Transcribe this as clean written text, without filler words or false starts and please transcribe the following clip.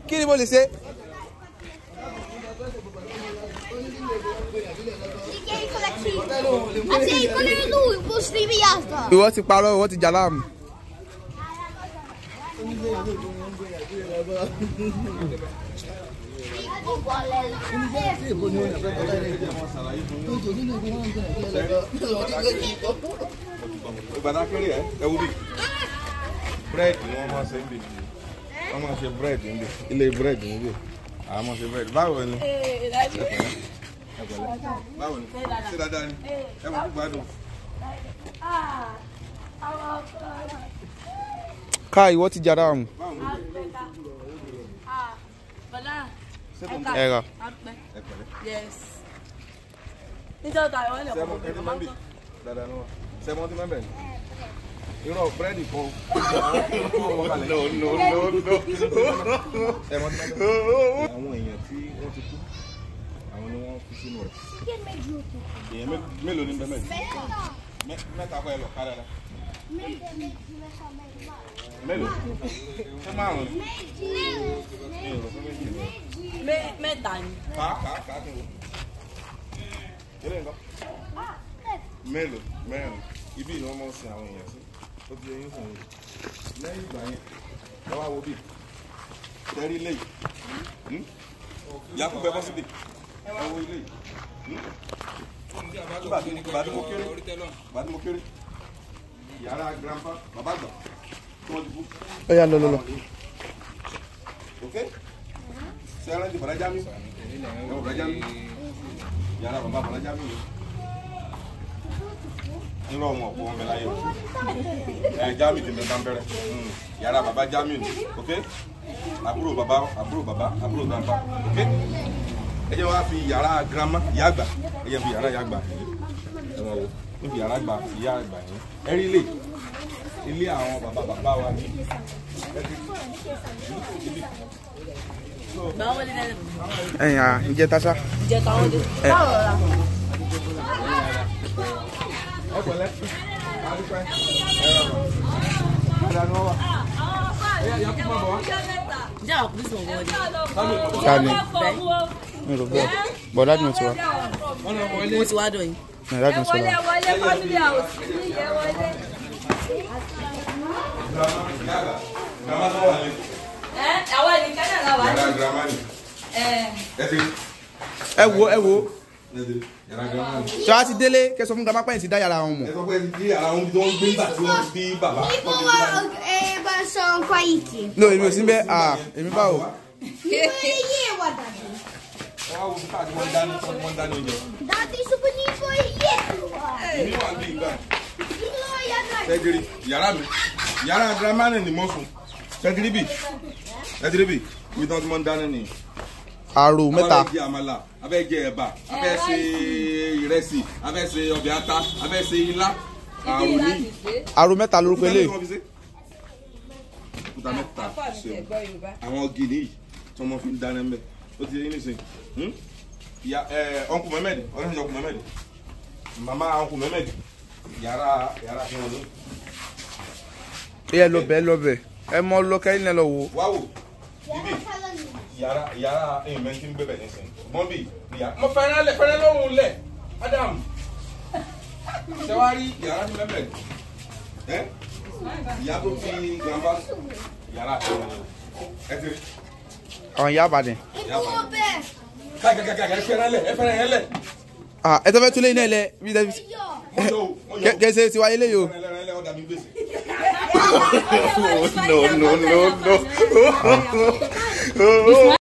Kí ni mo lè ṣe? Ìwọ ti parọ́, ìwọ ti jàlámù. Búrẹ́dì ni wọ́n máa ṣe ń bì. Wọ́n máa ṣe búrẹ́dì ń bì. Ilé búrẹ́dì ń bì. Àwọn máa ṣe búrẹ́dì. Báwo ni? Báwo ni? Ṣé dáadáa ni? Ẹ máa kú gbádùn. Ká ìwọ ti jàrá àmù. Ẹ rà. Irọ́ búrẹ́dì kan. No, no, no, no. Àwọn èèyàn tí wọ́n ti kú, àwọn ni wọ́n fi sínú rẹ̀. Èèyàn mélòó ni bẹ́ẹ̀ mẹ́ta kọ́ ẹ lọ kára rẹ̀. Mélòó? Ṣé márùn-ún? Mẹ́ta ni. Kàá kí n wò. Ilé nǹkan. Mélòó? Mẹ́rin. Ibi ni wọ́n máa ń sin àwọn èèyàn sí. Ó ti yẹn sìn yìí. Lẹ́yìn ìgbà yẹn, ẹ wá wo bí. Tẹ́rí ilé yìí. Yakubu ẹ bọ́ síbi. Ẹ wo ilé yìí. Nígbà tí mo kéré, ìgbà tí mo kéré, yàrá grandpa, bàbá àgbà, tí wọ́n ti kú. Ó yá lọ lọ lọ. Ok? Ṣé ẹ rántí Bọ̀dá Jamiu? Ẹ wọ Bọ̀dá Jamiu. Yàrá bàbá Bọ̀dá Jamiu yìí. Nírọ̀ wọn ọ̀pọ̀ wọn bẹ láyé o. Ẹ Jamiu ti mẹ́ta ń bẹ̀rẹ̀. Yàrá bàbá Jamiu ni. Ok? Àbúrò bàbá, àbúrò bàbá, àbúrò grandpa. Ok? Ẹ jẹ́ wá fi yàrá grandma, ìyá àgbà. Ẹ jẹ́ fi yàrá ìyá àgbà yìí. Ẹ wọ́n wo. Ní fi yàrá àgbà, ìyá àgbà yìí. Ẹ rí ilé. Ilé àwọn bàbá bàbá wa ni. Ẹ̀yìn à, ìjẹta ṣá. Ìjẹta wọn dé. Báwo la? Ẹ pẹ̀lẹ́. Adúpẹ́. Ẹ rọrùn. Dáadáa ni wọ́n wà. Ẹ yà kú máa bọ̀ wá. Ǹjẹ́ àwọn kùnú sọ̀rọ̀ wọlé? Ká ní. Mi ò rò bẹ́ẹ̀. Bọ̀dá mi ti wá. Mo ti wá dọ̀ yín. Bọ̀dá mi ti wá. Wọlé family house ní ìyẹn wọlé. Grandma tó wà lé. Ẹ àwọn ẹnìkan náà la wà ní. Yàrá grandma ni. Ẹ ti rí. Ẹ wo ẹ wo. Ẹ ti rí. Yàrá grandma ni. Ṣé wàá ti délé kẹ́ sọ fún grandma pẹ́yìn ti dá yàrá wọn mọ̀? Ẹ sọ pé ẹ ti dé yàrá wọn bí wọ́n gbé nígbà tí wọ́n bí bàbá. No, èmi ò sí bẹ́ẹ̀. Ah, èmi báwo? Ẹ wá wo bí káàdì wọn dání wọn dání oúnjẹ. Èmi wà ní ìgbà. Ṣẹ́gìrì yàrá mi. Yàrá grandma ni mo sùn. Ṣẹ́gìrì bì. Ṣẹ́gìrì bì. Ibi tí wọ́n ti mọ́ ń dáná nìyí. Àrò mẹ́ta. A fẹ́ jẹ àmàlà, a fẹ́ jẹ ẹ̀bà, a fẹ́ ṣe ìrẹsì, a fẹ́ ṣe ọbẹ̀ ata, a fẹ́ ṣe ilá. Àrò ní. Àrò mẹ́ta lórúkọ eléyìí. Òkúta mẹ́ta ṣe àwọn igi nìyí tí wọ́n fi ń dáná ń bẹ̀. Ó ti yé yín nísìnyí. Ìyá ọ̀nkù Mẹ́mẹ́dì, ọ̀rẹ́ mi ọ̀nkù Mẹ́mẹ́dì. Màmá ọ̀nkù Mẹ́mẹ́dì, yàrá yàrá fún wọn ní. Ẹ lọ bẹ̀ lọ bẹ̀. Ẹ mọ lọ kẹ́yìn lọ wò. Wá wò, bíbí yàrá yàrá ẹ̀yìn mẹ́tí ń gbẹ̀bẹ̀ nísìnyí. Bọ́m̀bì ìyá. Mo fẹ́ràn lẹ̀ fẹ́ràn lọ́rùn lẹ̀ Adam. Ṣé wàá rí yàrá ní mẹ́mẹ́? Ẹ́ ìyá tó fi grandpa yàrá àti ọmọ ẹ ti rí. Àwọn ìyá Ìbàdàn. Káàkiri ẹ fẹ́ràn lẹ̀ ẹ fẹ́ràn yẹn lẹ̀. Ah, ẹ tó fẹ́ túlé iná ẹ lẹ. Kẹ́sẹ̀ ti wáyé léyìí o. No, no, no, no.